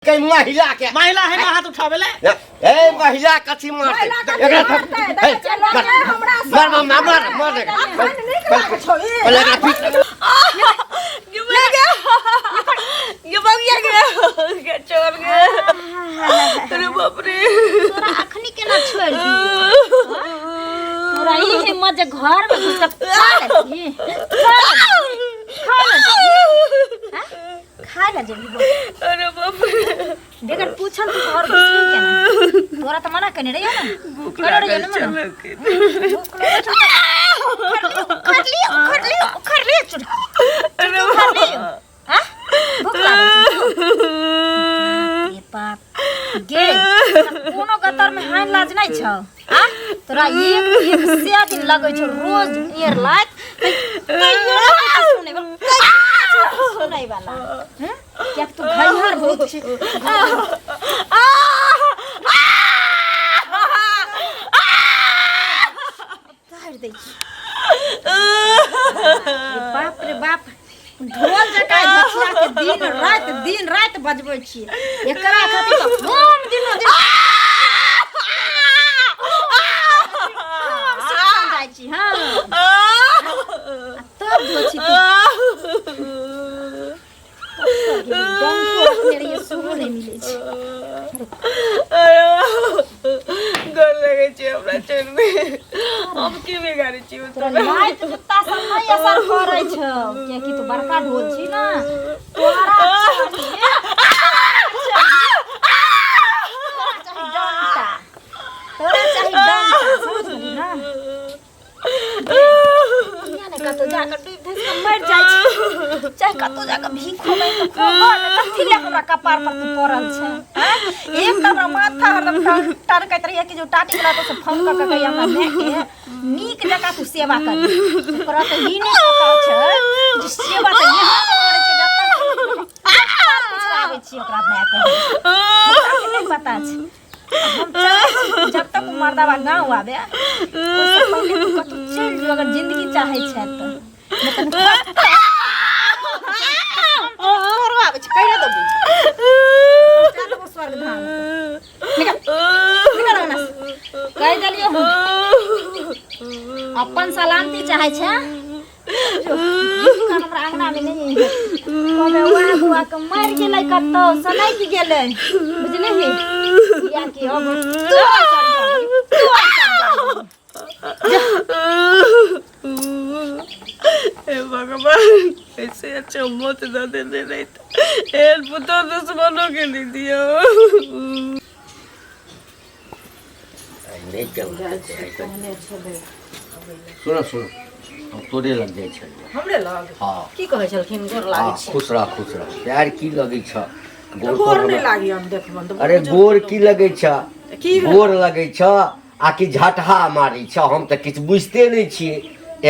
के महिला के महिला है ना हाथ उठावे ले ए महिला कथी मारते महिला कथी एकरा मारतै? ए, देखै छियै, मार लोके हमरा से- मार मार मार मार अखन नीक लागै छौ ई। पहिले एकरा पीट ये बगिया के चोर गे अरे बाप रे तोरा अखनी केना छोड़ दी तोरा ई हिम्मत जे घर में घुस के खा लेती खा लेती खा लेती खा ले जेबी बोल अरे बाप रे बेगर पूछल तू घर घुसबी केना तोरा त मना केने रहियो ना भूख करो रहियो लागल ना मना छल के भूख लगल छौ त उखड़ लियो उखड़ लियो उखड़ लियो चुड़ अरे उखड़ लियो हां भूख लागल छौ बाप रे बाप गे तोरा कोनो गतर में हानि लाज नहीं छौ आ तोरा एक एक से दिन लगै छौ रोज नियर लात तैयो सुनै सुनै वाला हम्म? कियाक तू घैहर बहुत छी उतारि दै छी बाप रे बाप ढोल जकाँ घचिया के दिन राति बजबै छी एकरा खातिर तऽ हम दिनो दिन हम सिखल जाइ छी हँ आ तब धो छी तू डंको रखने रहियै सेहो नहि मिलै छै गोर लगै छै हमरा चोर में हम की बिगाड़ै छी तोरा लाइट जुत्ता सब नहि असर करै छौ कियाकि तू बड़का ढोल छी ने तोरा चाही डंटा तोरा चाही डंटा समझ गेली ना किया ने कतौ जाकऽ डूबि धसि कऽ मरि जाइ छी चाहे कतौ जाकऽ भीख खोबै तऽ खोबऽ ने कथी लए हमरा कपार पर तू पड़ल छै आँय? एक तऽ हमरा माथा हरदम टनकैत रहैया कि जो टाटी वाला तो से फोन कऽ कऽ कहिया हमरा मायके नीक जकाँ तू सेवा करी ओकरा तऽ ई नहि पता छै जे सेवा तऽ यहाँ करै छै जतऽ पिछड़ाबै छी ओकरा मायके ओकरा नहि पता छै हम चाहै छी कि जब तक ओ मर्दाबा गाँव आबे ओहिसँ पहिले तू कतहु चलि जो अगर जिंदगी चाहै छै तऽ नहि तऽ तोरो आबै छै कहि देबू पहुँचा देबो स्वर्ग धाम निकल निकल अंगना से। कहि देलियौ हम अपन सलामती चाहै छै हमरा अंगना में नहीं है कहबै वएह बुआ के मरि गेलै कतौ सनकि गेलै बुझलिही किया कि अब तू सड़ गेली, तू सड़ गेली। हे भगवान ऐसे अच्छा मौत न देने नहीं तो एहन पुतोह दुश्मनों के नहीं दिया नहि केलहुँ सुन सुन हम तोरे लग जाइ छलियै हमरे लग हँ की कहै छलखिन गोर लागै हँ छी खुश रह खुश रह पैर की लगै छ तऽ गोर नहि लागी हम देखबन तऽ अरे गोर की लगै छ की भेल? गोर लगै छ आ कि झटहा मारै छ हम तऽ किछु बुझिते नहि छियै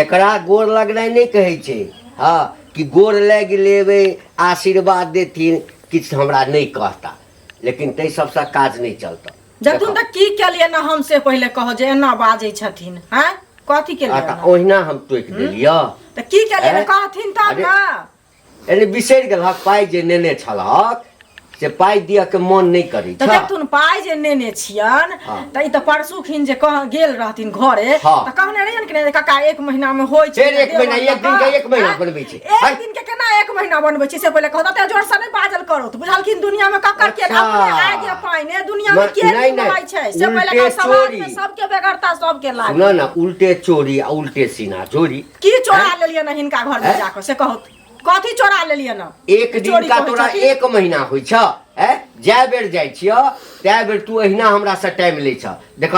एकरा गोर लगनाइ नहि कहै छै हँ कि गोर लागि लेबै आशीर्वाद देथिन किछु हमरा नहि कहता लेकिन ताहि सबसँ काज नहि चलतौ जखन तऽ की केलियै ने हम से पहिले कहो जे एना बाजै छथिन हैं कथी आ केलियै तऽ ओहिना हम टोकि देलियऽ तऽ की केलियै ने हैं? कहथिन तब अरे- ने एने बिसरि गेलहक पाइ जे नेने छलहक से पाइ दिअ के मन नहि करै तऽ छ देखथुन पाइ जे नेने छियन हँ। तऽ ई तऽ परसुखिन जे कह गेल रहथिन घरे हँ। तऽ कहने रहियन कि नहि काका एक महीना मे होइ छै फेर एक महीना, एक दिन के एक महीना हँ? बनबै छै। एक हँ? दिन के केना एक महीना बनबै छै से पहिले कहू तऽ जोर से नहि बाजल करू तऽ बुझलखिन दुनिया मे ककर के अच्छा। अपने आगे पाइने दुनिया मे के नहि, नहि नहि, होइ छै से पहिले उल्टे कहू समाज मे चोरी। सबके बेगरता सबके लागे सुनऽ ने उल्टे चोरी आ उल्टे सीना चोरी की चोरा लेलियै ने हिनका घर मे हैं? जाकऽ से कहू कथी चोरा लेलियै ने एक दिन चोरी का कहै तोरा छथिन? एक महीना होइ छ ए जाय बेर जाइ छिय तै बेर तू अहिना हमरा से टाइम लै छ देख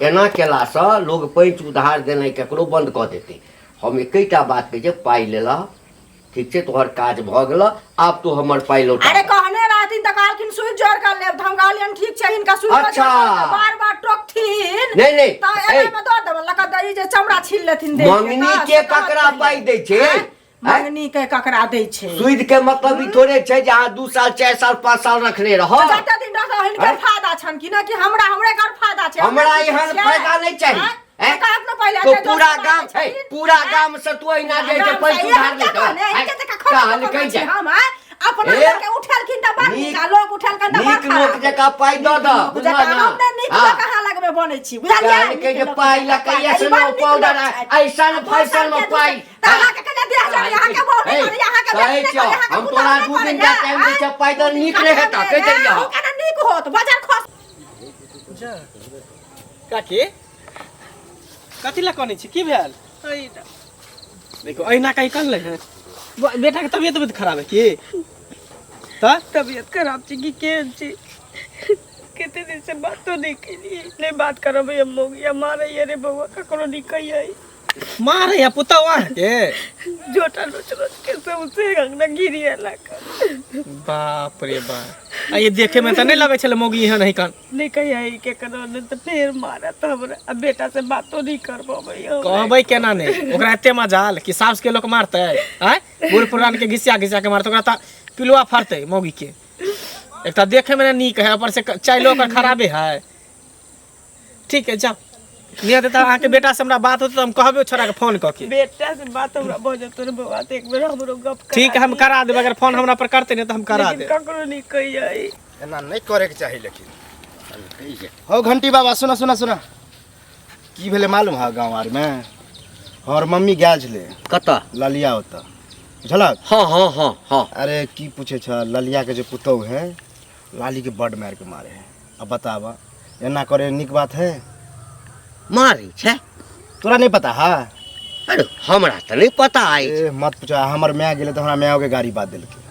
एना केलासँ लोग पैंच उधार देनाइ ककरो बंद कऽ देतै हम एकेटा बात कहै छियै पाइ लेलह ठीक छै तोहर काज भऽ गेलह आब तू हमर पाइ लौटा अरे कहने रहथिन तऽ कहलखिन सुइ जोड़ कर लेब तऽ हम कहलियनि ठीक छै हिनका सुइ अच्छा। बार बार टोकथिन नहि, नहि, तऽ ए। एना मे दऽ देबनि लऽ कऽ ई जे चमड़ा छील लेथिन देह के, मंगनी तऽ के से कहत ककरा पहिले। पाइ दै छै आँय? आँय? मंगनी के ककरा दै छै सुइद के मतलब ई थोड़े छै जे अहाँ 2 साल 4 साल 5 साल रखने रहब तऽ जते दिन रहतौ हिनकर आँय? फायदा छनि कि ना कि हमरा हमरे घर फायदा छै हमरा की एहन छियै? फायदा नहि चाही आँय? आँय? कहत ने पहिले तो एते जोर पूरा से गाम बाजै है छथिन। पूरा आँय? गाम से तू अहिना जाइ छै गाम पैसा से उधार इहे ले कहने, कऽ इनके तऽ कखनो कहलकै कहै छी जे हम आँय? अपना ए? लोक के उठेलखिन तऽ बड़ नीक नीक- आ लोक उठेलखिन तऽ बड़ नीक लोक खराब। जकाँ पाइ दऽ दऽ नीक लोक बुझलह जकाँ ना? हम नहि नीक हाँ। लोक अहाँ लगमे बनै छी बुझलियै कहलकै जे नीक लोक पाइ जकाँ लऽ के पाइ। ऐसनो ई बड़ नीक पाउडर लोक छथि। ऐसन फैशन में दोसरके पाइ तऽ अहाँके कने देह जरैए, अहाँके बहू नहि करैए, अहाँके कहै बेटी नहि छियौ, करैए, अहाँके हम पुतहु तोरा नहि दू दिन करैए, का टाइम दै छियौ, पाइ दऽ दू नीक दिन नहि का हेतऽ, टाइम कहि दै, देलियौ। अहूँ केना नीक होत बाजार खस काकी कथी लए कनै छी की भेल देखो अहिना कहीं कनलै है बेटाके तबियत उबियत खराब है की तऽ तबियत खराब छै कि केहन छै कते दिन से बातो नहीं केलिए नहीं बात करब हम मौगिया मारैया रे बौआ ककरो नहीं कहियै मारै है पुतहु अहाँके झोटा नोच नोच के सबसे अंगना गिरी लाग बाप रे बाप आ ये देखे में तऽ नहि लगै छलै मौगी एहन है कन नहीं कहियै के करो नहीं तऽ फेर मारत हमरा आ बेटा से बातो नहीं करबबै हम कहबै केना नहि ओकरा एते मजाल कि साउस के लोक मारतै आँय बूढ़ पुरान के घिसिया घिसिया के मारतै ओकरा तऽ पिलुआ फड़तै मौगी के एक तऽ देखे में ने नीक है ऊपर से चाइलो ओकर खराबे है ठीक है जाओ नहि हेतै तऽ अहाँके बेटा से हमरा बात होतै तऽ हम कहबै छोड़ा के फोन कऽ के बेटा से बात हमरा भऽ जेतौ रे बौआ तऽ एक बेर हमरो गप करा ठीक है हम करा देबै अगर फोन हमरा पर करतै नहि तऽ हम करा लेकिन देब ककरो नहीं कहियै एना नहि करैके चाही लेकिन हौ घंटी बाबा सुना सुना सुना की भेलै मालूम है गाँव आरमे हमर मम्मी गेल छलै कतऽ ललिया ओतऽ बुझलक हँ हँ हँ हँ अरे की पूछे छ ललिया के जे पुतहु है लाली के बड मार के मारे है अब बताब एना करे नीक बात है मारै छै तोरा नहीं पता है अरे हमरा तऽ नहि पता अछि ए मत पूछा हमर माय गेलै तऽ हमरा माय के गाड़ी बात देलकै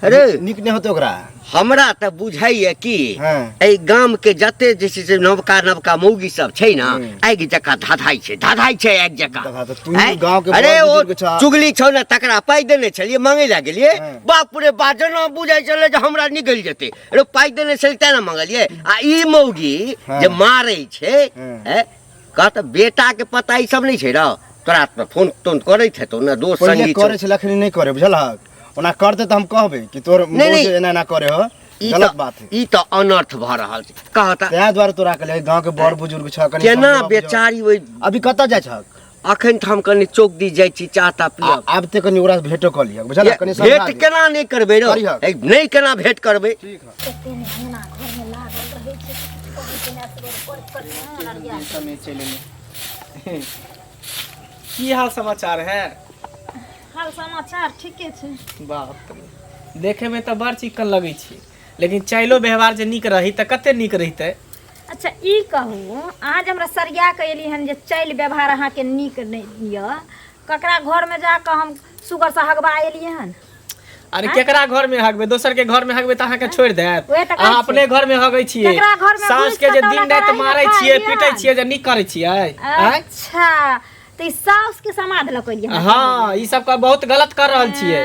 अरे नीक नहि होतै ओकरा हमरा तऽ बुझाइए कि हँ। एहि गाम के जते जे छै से नवका नवका मौगी सब छै ने हम्म। आगि जकाँ धधाइ छै धधाइ छै आगि जकाँ देखा तऽ तू आँय? गाँव के अरे बड़ ओ बुजुर्ग छह। चुगली छौ ने तकरा पाइ देने छलियै मांगै लए गेलियै हँ। बाप रे बा जेना बुझाइ छलै जे हमरा निकलि जेतै अरे पाइ देने छलियै तेँ ने मंगलियै आ ई मौगी हँ। जे मारै छै हँ। ऐं, कह तऽ बेटाके पता ई सब नहि छै रौ तोरा तऽ फोन तोन करैत हेतौ ने दोस्त पहिले संगी छौ। करे छलै अखनी नहि करे बुझलहक ओना करते तऽ हम कहबै कि तोर नहीं, नहीं। बहू एना एना करे हो ई गलत तऽ बात है ई तऽ अनर्थ भऽ रहल छै कह तऽ तैं दुआरे तोरा कहलियै गाँव के बड़ बुजुर्ग छह कनि केना समझेबा बुझेबा। बेचारी ओहि अभी कतऽ जाइ छहक अखन तऽ हम कनि चौक दिस जाइ छी चाह ताह पियब आब ते कनि ओकरा से भेंटो कऽ लिहक बुझलहक कनि समझा भेंट दिहक। केना नहि करबै रौ करिहक। ए, नहि केना भेंट करबै ठीक है कते ने अंगना घरमे लागल रहै छै कहै छै ने असगर कर कर मोन अरिया समय चलि एलै। की हाल समाचार है हाल समाचार ठीके छै बाप रे देखे में तऽ बड़ चिकन लगै छी लेकिन चाइलो व्यवहार जे नीक रही तऽ कते नीक रहितै अच्छा ई कहू अहाँ जे हमरा सरिया कऽ एली हन जे चालि व्यवहार अहाँके नीक नहि यऽ ककरा घरमे जाकऽ हम सुगरसँ हगबा एलियै हन अरे केकरा घर में हगबै दोसर के घर में हगबै तऽ अहाँके छोड़ि देत वएह तऽ कहै अहाँ छी। अपने घर में हगै छियै केकरा घरमे सास घुसि के जे कऽ दिन तौला राति कढ़ाइ मारै मे छियै खाइ पीटै हन। छियै जे नीक करै छियै आँय? अच्छा तऽ ई साउसके समाध लऽ कऽ एलियै हन। हँ ई सब बहुत गलत कर रहल छियै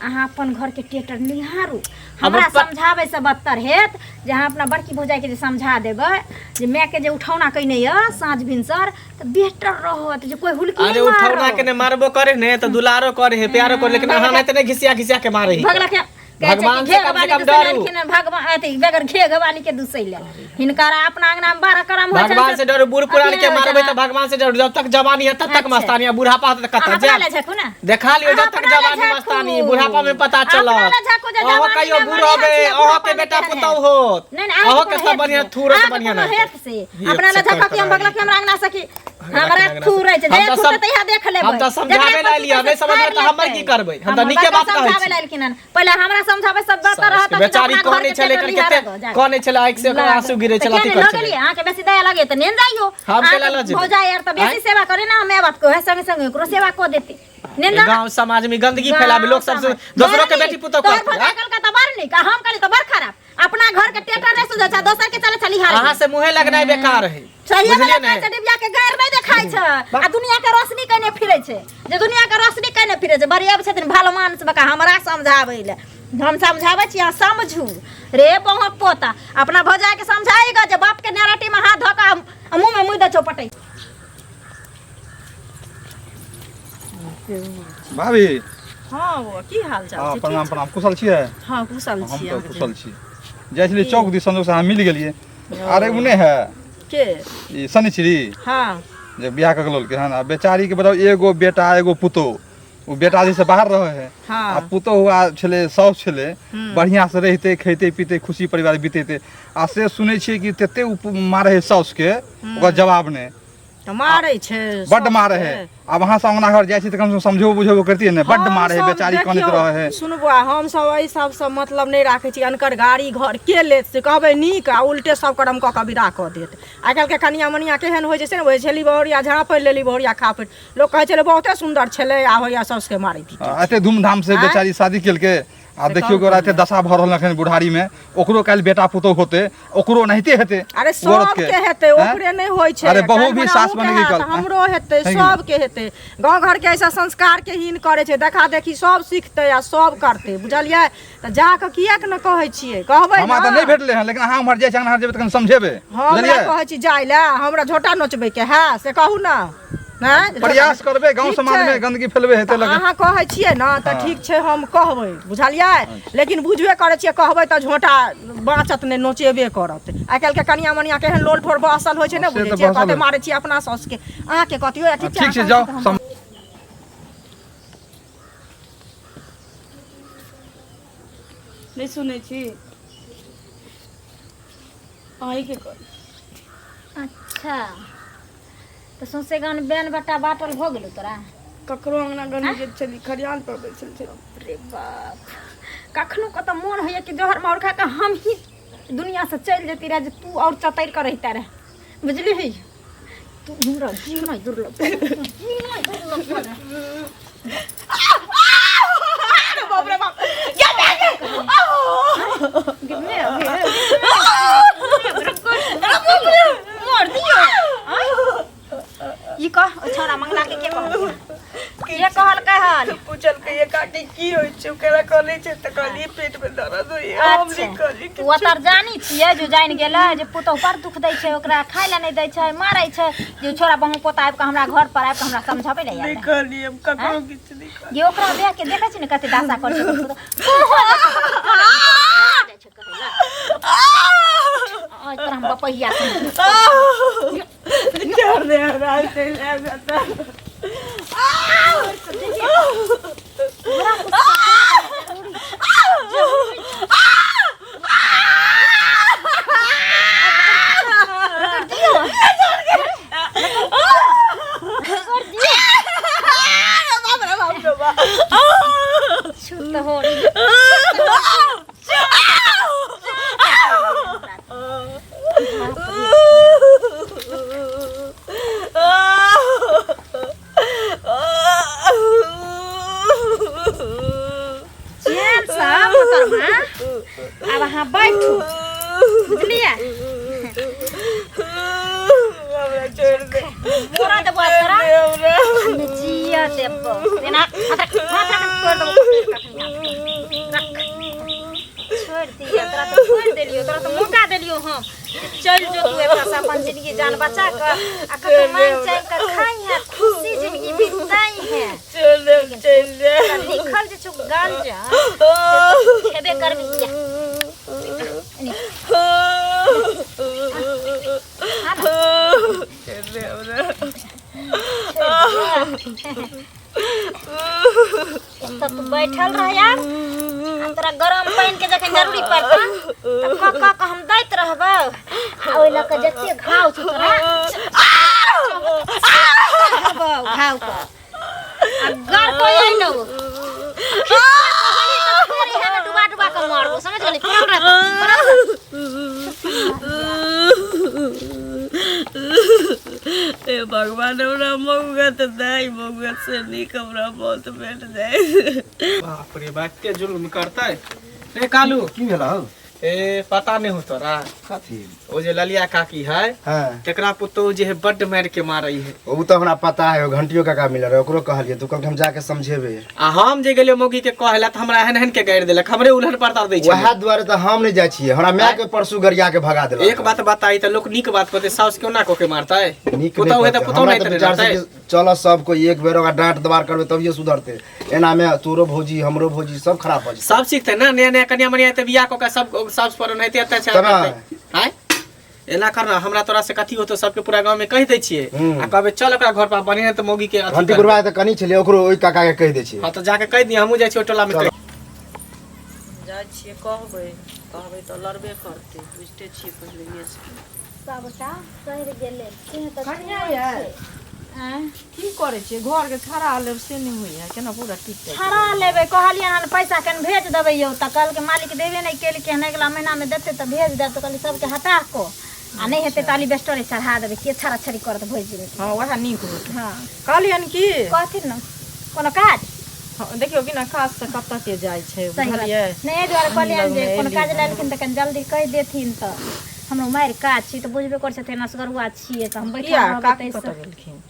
अहाँ अपन घरके टेटर निहारू हमरा समझाबै से बदतर हेत जे अहाँ अपना बड़की भौजाइके जे समझा देबै जे मायके जे उठौना कयने यऽ साँझ भिनसर तऽ बेटर रहत जे कोई हुलकी अरे नहि उठौना के मारत ने मारबो करे ने तऽ दुलारो करे है प्यारो करे लेकिन अहाँ नहि घिसिया घिसिया के मारे ही भगला के कहै छै कि भगवान से घेघ कम से वाली कम दुसै डरू लेलखिन हन, भगवान अथी बगैर घेघ वाली के दुसै ले हिनकर अपना अंगना में 12 करम होइ भगवान से डरू बूढ़ पुरान अथी के होइ मारबै छनि। तऽ भगवान से डरू जब तक जवानी है तब तक अच्छा। मस्तानी है बुढ़ापा होतै तऽ अहाँ कतऽ अपना जायब ले झाँकू ने देखा लियौ जब अहाँ तक अपना ले जवानी मस्तानी झाँकू। बुढ़ापा में पता अपना चलत ले झाँकू जे अहाँ जवानी कहियो में बूढ़ बढ़िआँ होबै छी, अहाँ के बुढ़ापा में बेटा केहन पुतहु हैत। होत नहीं नहीं अहाँ के सब बढ़िया थूरत अहाँके बढ़िया कोनो नहि हेत से अपना ले चक्कर झाँकू कि हम कराई। बगल के हमरा अंगना से कि हमरा अंगना से। थूरै छै हम जे तऽ थूरतै सब- तहिया देख लेबै हम तऽ समझाबै जकरा लए एलियै, नहि समझबै तऽ हमर की करबै? हम तऽ नीके बात कहै छी। समझाबै लए एलखिन हन पहिले हमरा समझाबै सब बात रहत कि बेचारी अपना कहने घरके छलै टेटर एकर निहारऽ कते जाए। कहने छलै आँखि से ओकर आंसू गिरै छलै अथी लऽ करै छलै गेलियै अहाँके बेसी दया लगे तऽ नेन जाइयो हम केला लऽ जेबै? भौजाइ आर तऽ बेसी आँय? सेवा करे ना माय बाप के वएह संगे संगे ओकरो सेवा कऽ देती नेन जा गांव समाज में गंदगी फैलावे लोग सब दोसरों के बेटी पुतोह तोहर करतै भौजाइ कहलकै तऽ बड़ नीक आ हम कहली तऽ बड़ खराब अपना घर के टेटर नहीं सुझै छै दोसर के चले छली हार अहाँ से मुँहे लगनाइ बेकार है सही बुझलियै वाला ने कहै छै डिबिया के गैर नहीं देखाइ छै आ दुनिया के रोशनी कने फिरै छै जे दुनिया के रोशनी कने फिरै छै बड़ी आबै छथिन भलमान से बका हमरा समझाबै ले हम समझाबै छी अहाँ समझू रे बहुक पोता अपना भौजाइ के समझाएगा जे बाप के नेराटी में हाथ धऽ कऽ आ मुँह में मुँह दे चौपटै भाभी हँ बौआ की हाल चाल हँ छै प्रणाम प्रणाम कुशल छियै हँ कुशल हम छी तऽ अहाँके कुशल छी जाइ छलियै चौक दिस संजोग से अहाँ मिल गेलियै अरे ओ नहि है के ई शनिचरी हँ जे बियाह कऽ के लौलकै हन आ बेचारीके बताउ एगो बेटा एगो पुतोह ओ बेटा जे से बाहर रहै है हँ। आ पुतोहु आ छलै साउस छलै बढ़िआँ से रहितै खैतै पीतै खुशी परिवार बितेतै आ से सुनै छियै कि तते ओ मारै है साउसके ओकर जवाब नहि तऽ मारै छै बड्ड मारै है आब अहाँ सब अंगना घर जाइ छी तऽ कम से कम समझेबो बुझेबो करतियै ने बड्ड मारै है हमसब बेचारी कनैत देखियौ, रहै है सुनू बौआ हमसब एहि सबसँ मतलब नहि राखै छी अनकर गाड़ी घर के लेत से कहबै नीक आ उल्टे सब करम कऽ कऽ विदा कऽ देत आइ काल्हिके कनिया मनिया केहन होइ छै से ने होइ छली बहुरिया झाँपि लेली बहुरिया खापड़ि लोक कहै छलै बहुते सुन्दर छलै आ होइया साउसके मारै पीटै एते धूमधाम से बेचारी शादी केलकै आ देखियौ ओकरा एते दशा भऽ रहल एखन बुढ़ारी में ओकरो काल्हि बेटा पुतोहु होतै ओकरो एनाहिते हेतै अरे औरत के। सबके हेतै हैं? ओकरे नहि होइ छै अरे बहू काल्हि भी हमरा सास अहूँके बनि गेल हैत, कल। हमरो हेतै है कि नहि? सबके हेतै गाँव घरके ऐसा संस्कार के हीन करै छै देखा देखी सब सीखतै आ सब करतै बुझलियै तऽ जाकऽ किएक ने कहै छियै कहबै हमरा तऽ ने नहि भेटलै हन लेकिन अहाँ उम्हर जाइ छी अंगना जेबै तऽ कनि समझेबै हमरा बुझलियै कहै छी जाइ लए हमरा झोटा नोचबैके है से कहू ने हैं? प्रयास करबै गाँव ठीक समाज छै। में गंदगी फैलबै हेतै तऽ लेकिन अहाँ कहै छियै ने तऽ हँ। ठीक छै हम कहबै बुझलियै लेकिन बुझबे करै छियै कहबै तऽ झोटा बाँचत नहि नोचेबे करत आइ काल्हिके कनिया मनिया केहन लोल ठोर बहसल होइ छै ने से बुझै तऽ छियै बहसल कहतै होइ। मारै छियै अपना साउसके अहाँके कथियो ठीक छै ठीक छै अहाँ जाउ कहै छी तऽ हम नहि सुनै छी अहीँके कहै अच्छा तऽ सौंसे गान बैन बट्टा बाटल भऽ गेलौ तोरा ककरो अंगना घर नहि गेल छली खरियान पर बैसल छली रे बाप कखनो कऽ तऽ मोन होइए कि जहर माहुर खा कऽ हम ही दुनियासँ चलि जैती रहए जे तू आओर चतरि कऽ रहिता रहे बुझलिही तू हमरा जीना दुर्लभ जीना दुर्लभ भऽ गेल। अरे बाप रे बाप क्या गिरने अभी मार दियो ई कह ओ छौड़ा मंगला के के कहल के कहलकै हन पूछलकै ये काकी की होइ छै ओकरा कहले छै तऽ कहलियै पेट मे दर्द होइए हम अच्छा नहि कहली ओ तर जानी छियै जो जानि गेलै जे पुतहु पर दुख दै छै ओकरा खाय लए नहि दै छै मारै छै जे छोरा बहु पोता आबि कऽ हमरा घर पर आबि कऽ हमरा समझाबै लए नहि आयल कहली हम ककरो किछु नहि कहली ये ओकरा देख के देखै छी ने कते दासा करै छै ओकर पुतहु। जाइ छै कहै लए। आइ तोरा हम बपहिया समझै। छोड़ दे हमरा चलि आयब एतऽ। छूत हो चैन से मोहतरमा आब अहाँ बैठू बुझलियै हमरा छोड़ दे मोरा देबो आब तोरा हमरा हमे जिया देबो एना हाथ रख हाथ रख तोड़ देबो रख छोड़ दिया तोरा तो छोड़ देलियो तोरा तो मौका देलियो हम चल जो तू एकरा से अपन जिंदगी जान बचा कर आ कतौ मांग चांग कर खाई है खुशी जिंदगी बिताई है छोड़ दे चलि जा तोरा लिखल जे छौ गांजा खेबे करबी किया छोड़ दे हमरा एक तऽ तू बैठल रह यार आ तोरा गरम पानि के जखन जरूरी पड़तौ तऽ कऽ कऽ कऽ हम दैत रहबौ आ ओहि लऽ कऽ जते घाव छौ तोरा रहबौ घाव के आ गर कोई अइलौ डुबा डुबा कऽ मारबो समझ गेली पड़ल रह पड़ल रह। हे भगवान हमरा मौगा तऽ नहि मौगा से नीक हमरा मौत भेट जाय बाप रे बाप एते जुल्म करतै रे कालू की भेल हौ ए पता नहीं हो तोरा कथी ओ जे ललिया काकी है हाँ तेकरा पुतोहु जे है बड्ड मारि के मारै है ओ तऽ हमरा पता है ओ घंटियो काका मिलल रहे ओकरो कहलियै तू कहलकै हम जाके समझेबै आ हम जे गेलियै मौगी के कहै ला तऽ हमरा एहन एहन के गारि देलक हमरे उलहन परतार दै छै वएह दुआरे तऽ हम नहि जाइ छियै हमरा माय के परसू गरिया के भगा देलक एक बात बताई तऽ लोक नीक बात कहतै साउस केना कऽ के मारतै नीक नहि पुतोहु है तऽ कहतै। पुतोहु हमरा नहि तऽ तऽ विचार छै रहतै कि चल सब कोई एक बेर ओकरा डांट दबार करबै तभिए सुधरतै एना मे तोरो भौजी हमरो भौजी सब खराब भऽ जेतै सब सीखतै ना नया नया कन्या मनिया तऽ बियाह कऽ के सब साउस पर ओनाहिते अत्याचार तब करतै आँय एना कर ना हमरा तोरा से कथी होतो सबके पूरा गांव में कहि दै छियै हम्म। आ कहबै चल ओकरा घर पर बढ़िया तऽ मौगी के अथी घंटी करबै। बुढ़वा तऽ कनी छलै ओकरो ओहि काका के कहि दै छियै हँ तऽ जाके कहि दियै हमहूँ जाइ छियै ओहि टोला में चल। जाइ छियै कहबै कहबै तऽ लड़बे करतै बुझिते छियै पहिलैएसँ सबटा सड़ि गेलै तें तऽ कनिया छुअल यै। छै। आँय? की करै छियै घरके छड़ा लेब से नहि होइए केना पूरा टिक टाइट छड़ा लेबै कहलियै हन पैसा कनि भेज देबै यौ तऽ कहलकै मालिक देबे नहि केलकै हन अगिला महीनामे देतै तऽ भेज देब तऽ कहलियै सबके हटा कऽ आ नहि हेतै तऽ अलिबेस्टरे चढ़ा देबै के छड़ा छड़ी करत भरि जिनगी हँ उएह नीक होत हँ कहलियनि की कहथिन ने कोनो काज हँ, देखियौ बिना काजसँ कतऽ के जाइ छै सही बात बुझलियै नहि एहि दुआरे कहलियनि जे लगमे कोनो एली काज हन। लेलखिन तऽ कनि जल्दी कहि देथिन तऽ हमरो मारि काज छी तऽ बुझबे करै छथिन असगरुआ छियै तऽ हम बैठल किया रहबै काकी ताहिसँ कतऽ गेलखिन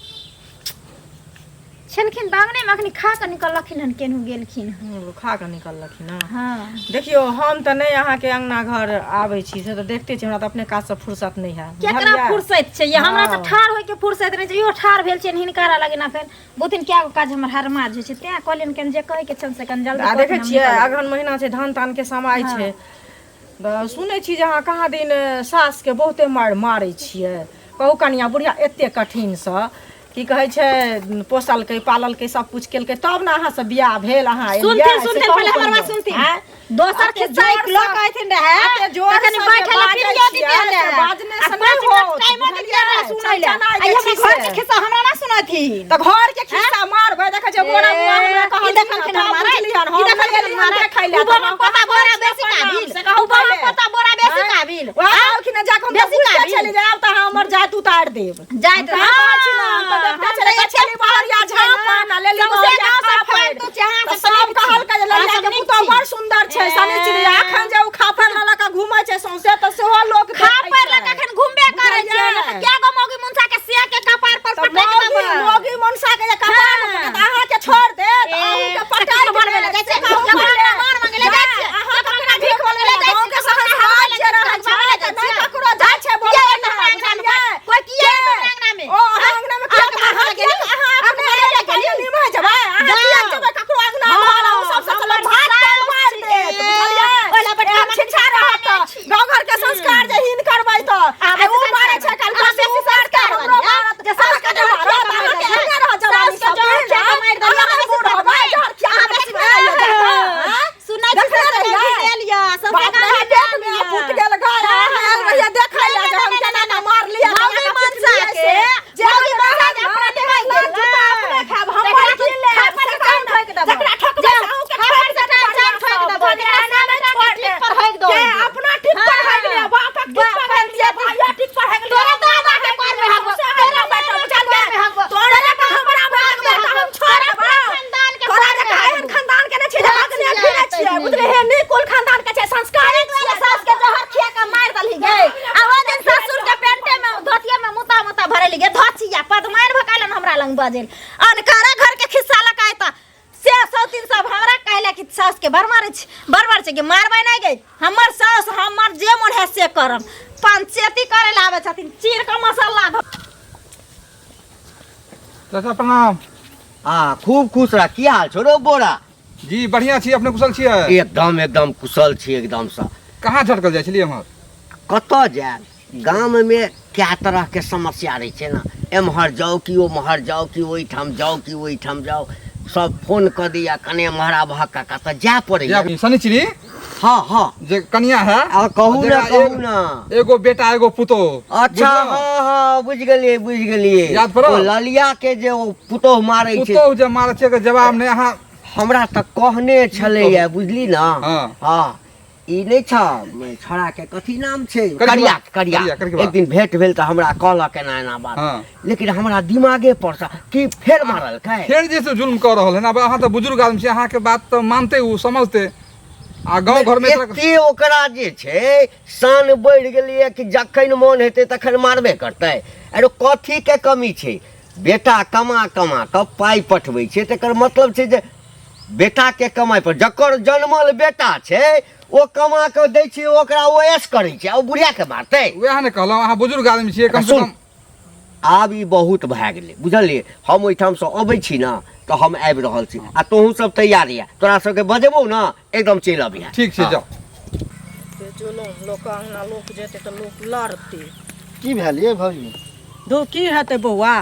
छलखिन तऽ अङ्गनेमे अखनी खा कऽ निकललखिन हन केनहु गेलखिन हन खा कऽ निकललखिन हँ हँ देखियौ हम तऽ नहि अहाँके अङ्गना घर आबै छी से तऽ देखते छी हमरा तऽ अपने काजसँ फुर्सत नहि है केकरा बुझलियै? फुर्सत छै ये हमरा तऽ हँ। ठाढ़ होइके फुर्सत नहि छै इहो ठाढ़ भेल छियनि हिनकारा लगिन एखन बहुतिन कए गो काज हमर हरमाज होइ छै तैं कहलियनि कनि जे कहैके छनि से कनि जल्दी आ कहथिन देखै हम छियै निकलबै। अगहन महीना छै धान तानके समय हँ। छै तऽ सुनै छी जे अहाँ कहाँ दिन सासके बहुते मारि मारै छियै कहू कनिया बुढ़िया एते कठिनसँ की कहै छै पोसलकै पाललकै सब कुछ केलकै तब ने अहाँसँ बियाह भेल अहाँ एलियै सुनथिन से सुनथिन कहू पहिले हमर बात कनिया। सुनथिन आँय? दोसर एते खिस्सा एक जोरसँ- लऽ कऽ अयथिन रहए एते जोरसँ तखन जे बैठे लए बाजै पीढ़ियो छियै, दितियन से रहए बाजने आ से पाँच नहि मिनट होत, टाइमो दितियन रहए बुझलियै? सुनै लए चनचना आ ई जाइ हमरा छी घर के से। खिस्सा हमरा ना सुनथिन तऽ घर के खिस्सा मारबै देखै छियै बोरा बुआ हमरा की कहलखिन देखलखिन तब हमारा बुझलियन की हम देखलखिन नहि हमारा देखै लए उ तऽ बड़ा हम पोता कहाँ बोरा छियै बेसी प्रणाम काबिल से कहू उ बड़ा पहिले। पोता बोरा बेसी आँय? काबिल वएह कहलखिन जे जाकऽ हम तऽ बेसी बुझिते काबिल। छलियै जे आब तऽ अहाँ हमर जात उतारि देब जाइत हम कहाँ कहै छी ने, हम तऽ देखते छलियै, कहै छलियै, बहरिया झाँपन आ लेली सौंसे बहरिया गाँव से खापड़। फालतू छै, अहाँ तऽ सब सब नीक छी। कहलकै जे अहाँ ललिया सब के नीक पुतोहु छी। बड़ सुन्दर छै शनिचरी अखन जे ओ खापड़ लऽ लऽ कऽ घूमै छै सौंसे तऽ सेहो लोक खा देखै पर लऽ छै। के अखन घुमबे करै छै बुझलियै? नहि तऽ क्या गो मौगी मुनसा के सिया के कपार पर तऽ पटक मौगी देबै मौगी मनसा के जे कपार हाँ। पर तऽ अहाँके छोड़ देत ए, अहूँके तऽ पटक की बनबै लए देत जाइ से छियै? कहू केकरो पहिले। अंगना मार मांगे लए जाइ छियै? अहाँ केकरो तऽ अंगना भीख मांगे लए जाइ गाँव छियै? के केकरो अंगना समाज हवा लए जे रहै जाइ छियै? छै तऽ नहि ककरो जाइ छै किया बोलबै एतऽ ने हमरा अंगना मे? बुझलियै कोइ किया एतऽ हमरा अंगना मे? ओ अहाँ अंगना मे किया अहाँके अहाँ मार किया गेली? अहाँ अपने अहाँके मार गेली गेली? निभै जेबै अहाँ जाउ। किया जेबै ककरो अंगना हाँ, घर ओ सब से हमर भात साउस मार देत छियै। बुझलियै ओहि लए बैठा एहन मने छिछा रहत छिछा तऽ गाँव घर के संस्कार जे हीन करबै तऽ अहाँ आ ओ बेसी मारै संस्कार छै काल्हि अहाँ से बेसी ओ मारतै संस्कार हमरो वाली, मारत जे साउस के अहाँके जहर मारत खिया कऽ मारि अहाँके देलक। एहने रहत जवानी साउस के सब जहर दिन खिया कऽ मारि देलक। अहाँ अहाँ नहि बेसी बूढ़ होबै करबै। जहर खिया अहाँ कऽ बेसी बेसी भए जायत करबै। सुनै छी देखने ससुर रहियै? गाम लिअ ससुर बाप गाम रे, पेट में लिअ। फूट गेल गाय अहाँ आयल रहियै देखै लए जे हम केना केना मारलियै मौगी केना केना मनसा पिटलियै के, से। जे मौगी मनसा जे अपना अपना निभाइ निभाइ गेल, जूता अपने खायब, हमर तेकरा की लेब, खापर से से कहू चाउर ने। ठोकि देबो। जकरा ठोकबै से अहूँके खापर ठोकि से देत चाउर बढ़िआँ ठोकि सँ, देबो। बुझलियै? जेकरा एना नहि सामने छोड़ि टीप देब। पर होइक दो। के अपना टीप पर हाँ। होइक लिअ, बापक टीप पर होइक लिअ, भाइयो टीप पर होइक लिअ, तोरा दादा के होइक पर में लिअ, हगबो, सौंसे तोरा होइक दादा लिअ, के पर में हगबो, तोरा जकाँ हमरा भागबै तऽ हम छोड़ि देबौ। खानदान के तोरा पर में जकाँ एहन हगबो। खानदान के नहि छै जे भागने फिरै छियै, बुझलियै? हे नीक कुल खानदान के छै, संस्कारी छियै। सास के जहर खिया के मारि देलही गे आ ओ दिन ससुर के पेंटे में धोतिया में मुता मुता भरेली गे धोतिया पदमाइन भकालन हमरा लंग बजेल अनकारा घर के खिस्सा लकायता से सौ तीन सब हमरा कहले कि सास के बड़ मारै छै बड़ मारै छै कि मारबै नहि गे हमर सास हमर जे मन है से करम पंचायती करे ला आबै छथिन चीर के मसाला चाचा प्रणाम आ खूब खुश रह की हाल छौ रौ बोरा जी बढ़िआँ छी अपने कुशल छियै एकदम एकदम कुशल छी एकदमसँ कहाँ झटकल जाइ छलियै एम्हर कतऽ जायब गाममे कए तरहके समस्या रहै छै ने एम्हर जाउ कि ओम्हर जाउ कि ओहिठाम जाउ कि ओहिठाम जाउ सब फोन कऽ दैया कने एम्हर आबहक काका तऽ जाय पड़ैया शनिचरी हँ हँ जे कनिया है आ कहू ने जेकरा कहू ने एगो बेटा एगो पुतोह अच्छा हँ हँ बुझि गेलियै बुझि गेलियै याद पड़ल? ओ ललिया के जे ओ पुतोह मारै छै पुतोह जे मारै छै एकर जवाब नहि अहाँ हमरा तऽ कहने छलैया बुझली ने हँ। हँ ई नहि छ छौड़ाके कथी नाम छै करिया, करिया करिया करिया, करिया। एक दिन भेंट भेल तऽ हमरा कहलक एना एना बात हँ। लेकिन हमरा दिमागे पर से कि फेर मारलकै फेर जे से जुल्म कऽ रहल है ने आब अहाँ तऽ बुजुर्ग आदमी छी अहाँके बात तऽ मानते ओ समझते आ गाँव घरमे एते ओकरा जे छै शान बढ़ि गेलैए कि जखन मोन हेतै तखन मारबे करतै अरे कथीके कमी छै बेटा कमा कमा कऽ पाइ पठबै छै तकर मतलब छै जे बेटाके कमाइ पर जकर जनमल बेटा छै ओ कमा कऽ दै छै ओकरा ओ ऐश करै छै आ ओ बुढ़ियाके मारतै वएह ने कहलहुँ अहाँ बुजुर्ग आदमी छियै कम से सुन कम आब ई बहुत भए गेलै बुझलियै हम ओहिठामसँ अबै छी ने तऽ हम आबि रहल छी आ तोहूँ सब तैयार यऽ तोरा सबके बजेबौ ने एकदम चलि अबिहे ठीक छै जाउ जुलुम लोक अङ्गना लोक जेतै तऽ लोक लड़तै की भेल ये भौजी? धू की हेतै बौआ,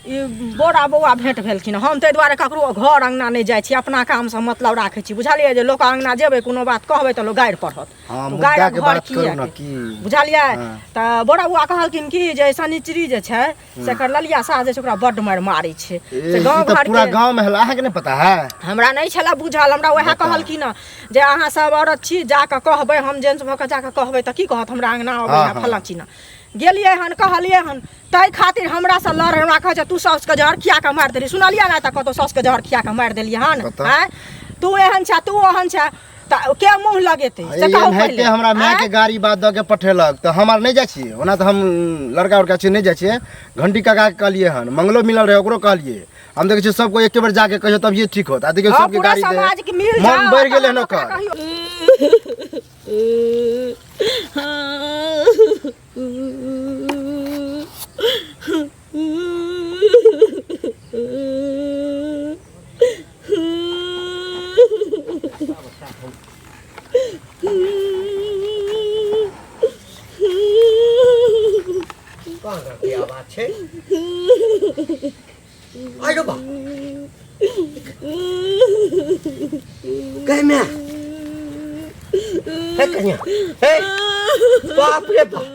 ई बोरा बौआ भेंट भेलखिन। हम ताहि दुआरे ककरो घर अङ्गना नहि जाइ छी, अपना कामसँ मतलब राखै छी, बुझलियै? जे लोक अङ्गना जेबै कोनो बात कहबै तऽ लोक गारि पढ़त। हाँ, तऽ मुद्दा गारि के घर बात किया करू ना के? की। बुझलियै? हाँ। तऽ बोरा बौआ कहलखिन कि जे शनिचरी जे छै से एकर ललिया सास जे छै ओकरा बड्ड मारि मारै छै। ए, से ई गाँव तऽ घर पूरा के गांव में हल्ला, अहाँके नहीं पता है? हमरा नहि छलए बुझल। हमरा उएह कहलखिन हँ जे अहाँ सब औरत छी, जाकऽ कहबै। हम जेंट्स भऽ कऽ जाकऽ कहबै तऽ की कहत, हमरा अङ्गना अबै हाँ, है हाँ। फलाँ चिन्ना। गेलियै हन, कहलियै हन, ताहि खातिर हमरासँ लड़। हमरा कहै छै तू साउसके जहर खिया कऽ मारि देली। सुनलियै ने तऽ कतहु साउसके जहर खिया कऽ मारि देलियै हन? बताउ। आँय, तू एहन छै, तू ओहन छै, तऽ के मुँह लगेतै से कहू एनाहिते पहिले। हमरा माय के आँय? गाड़ी बात दऽ के पठेलक तऽ हम आर नहि जाइ छियै। ओना तऽ हम लड़का उड़का छियै, नहि जाइ छियै। घंटी काका के कहलियै हन, मंगलो मिलल रहै ओकरो कहलियै। हम देखै छियै सबको एके बेर जाके कहियो तभिए ठीक होत। आ देखियौ हँ, सबके पूरा गाड़ी दे समाज के मिल मन जाओ, बढ़ि गेलै हन तहन ओकरा ओकर। कहियौ। कहाँ के आवाज छै? आइ बा कह हे कन्या, हे बाप रे बाप!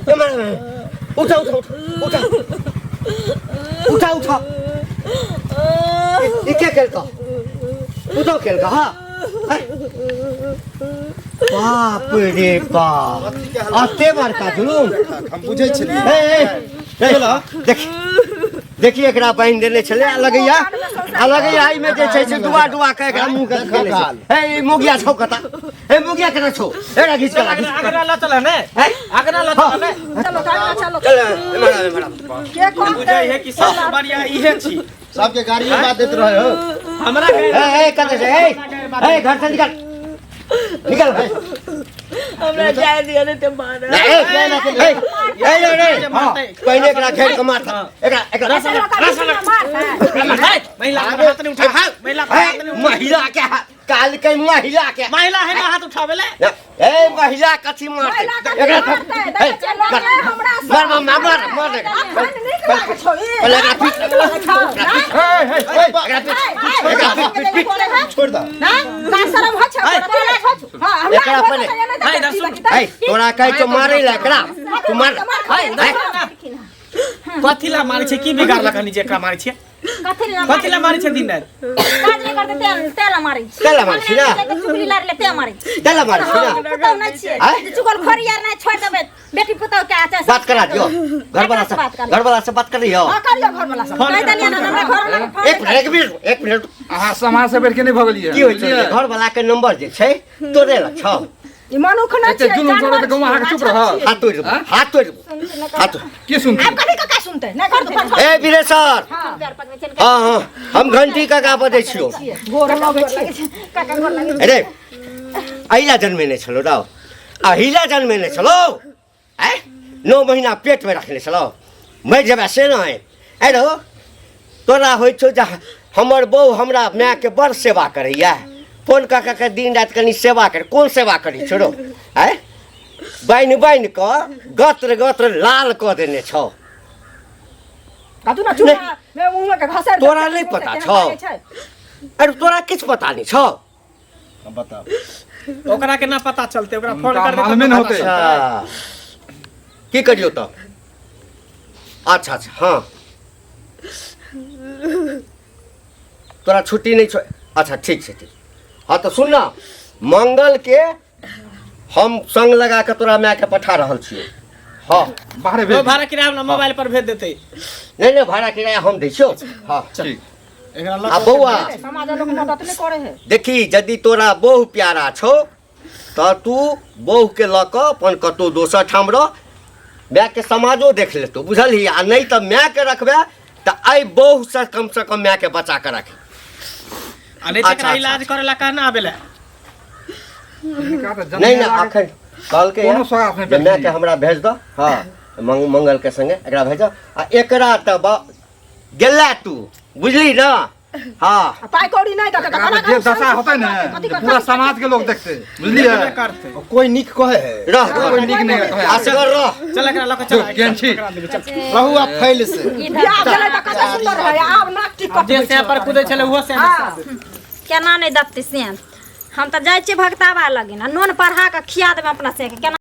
ए मारे मारे, उठा उठा उठा उठा उठा उठा। ई के केलका? तू तो केलका? हाँ, बाप रे बाप, अते बड़का जुलूम! हम बुझै छलियै। ए, ए, ए, देख देखिए, एकरा बान्हि देने छलै आ लगैया एहिमे जे छै से डुबा डुबा के एकरा मुँह के देने छै। हे, ई मुगिया छौ कता? हे मुगिया केना छौ? एकरा घीच के ला, घीच के। अगना लऽ चल ने। हे? अगना लऽ चल ने। चलो चलो चलो। चल, एम्हर आब, एम्हर आब। के कहतै? बुझै है कि सबसे बढ़िया इहे छी। सबके गाड़ी बात दैत रहे हो। हमरा ए ए, कतऽ छै? ए ए, घर से निकल, निकल। हमरा जाय दिअ ने ते मारा। ए ए ए ए ए, हाँ, पहिले एकरा घेर के मार एकरा एकरा। महिला पर हाथ नहीं उठा, महिला पर हाथ नहीं उठा। महिला के काल के महिला के महिला है ना हाथ उठावे ले। ए महिला कथी मारतै एकरा? ए, मार मार मार मार मार एकरा। पहिले एकरा पीट, एकरा पीट, एकरा पीट पीट पीट। छोड़ द। एकरा पहिले ए, तोरा कहै छौ मारै ला एकरा, तू मार। कथी ला मारै छै? की बिगाड़लक हन जे एकरा मारै छै? कथी ला? कथी ला मारै छै दिन राति? काज नहि करतै ते ला मारै छी। तें ला मारै छी ना? चुगली लार ले ते मारै छी। तें ला मारै छी ना? पुतहु नहि छियै आँय? जे चुगल खोरी आर नहि छोड़ि देबै बेटी पुतहु के आचा। बात करा दियो घरवाला से। बात कर। घरवाला से बात कर लियो। कहि देलियै ने हमरा घर वाला के फोन। एक मिनट, एक मिनट, एक मिनट। अहाँ समाज से बैठ के नहि भऽ गेलियै? की होइ छै? घरवाला के नंबर जे छै तोरे लग छौ? ई मनुख नहि एते छियै, जुलुम जानवर करत गाँव अहाँके चुप रहत? हाथ तोड़ि देबो, हाथ तोड़ि देबो, हाथ तोड़ि। की सुनतै? आब कथी कका सुनतै? नहि कर दो। ए वीरेश्वर, हाँ हाँ, हम घंटी काका बजै छियौ। गोर लगै छै। काका, गोर लगै। अरे, अहिला जन्मेने छलौ रौ, अहिला जन्मेने छलौ? आँय, 9 महीना पेटमे रखने छलौ, मरि जेबै से नहि? आइ रौ, तोरा होइ छौ जे हमर बहू हमरा मायके बड़ सेवा करैया, फोन कऽ कऽ के दिन राति कनि सेवा कर। कोन सेवा करै छौ रौ? आँय, बान्हि बान्हि कऽ गत्र गत्र लाल कऽ देने छौ। कतू ना चूड़ा मे मुँह में के घसर। तोरा नहि पता छौ? अरे, तोरा किछु पता नहि छौ? बताउ। ओकरा के ना पता चलते, ओकरा फोन कर दे। मालूमे नहि होतै। अच्छा, की करियौ तऽ? अच्छा अच्छा, हाँ, तोरा छुट्टी नहि छौ? अच्छा, ठीक छै, ठीक। हाँ, तऽ सुन न, मंगल के हम संग लगा कऽ तोरा मायके पठा रहल छियौ। हाँ। बाहरे भेज। भाड़ा किराया हमरा मोबाइल पर भेज देतै। नहि नहि, भाड़ा किराया हम दै छियौ। हाँ। ठीक। एकरा लऽ आ बौआ, समाज लोक मदद नहि करे है। देखी, यदि तोरा बहु प्यारा छौ तऽ तू बहुके लऽ कऽ अपन कतहु दोसर ठाम रह, मायके समाजो देख लेतौ, बुझलही? आ नहि तऽ मायके रखबै तऽ एहि बहुसँ कमसँ कम मायके बचा कऽ राखी। आ नहि तऽ अच्छा, एकरा अच्छा, इलाज करे ला कहना आबे ला। हिनका तऽ नहि नहि, जन्मेला अखन कहलकै कोनो सौगात नहि जे मायके भेटलै। हमरा भेज दऽ। हाँ, मंगलके संगे एकरा भेज दऽ। आ एकरा तऽ गेला तू, बुझली ने? हँ आ पाइ कौड़ी नहि देतै तऽ एकरा कोना जे दशा होतै ने कथी से पूरा समाज के लोग देखते बुझलियै करतै कोई नीक कहे है रह कोई नीक नहि कहै। असगर रह चल एकरा लऽ कऽ चल केहन छी? रहू आप फैल से बियाह भेलै तऽ कते सुन्दर रहै आब नाक टिकट जे सैं पर कुदै छलै ओहो सैं हँ केना नहि दपतै से हम तऽ जाइ छियै भगताबा लगिन आ नोन पढ़ा कऽ खिया देबै अपना से केना।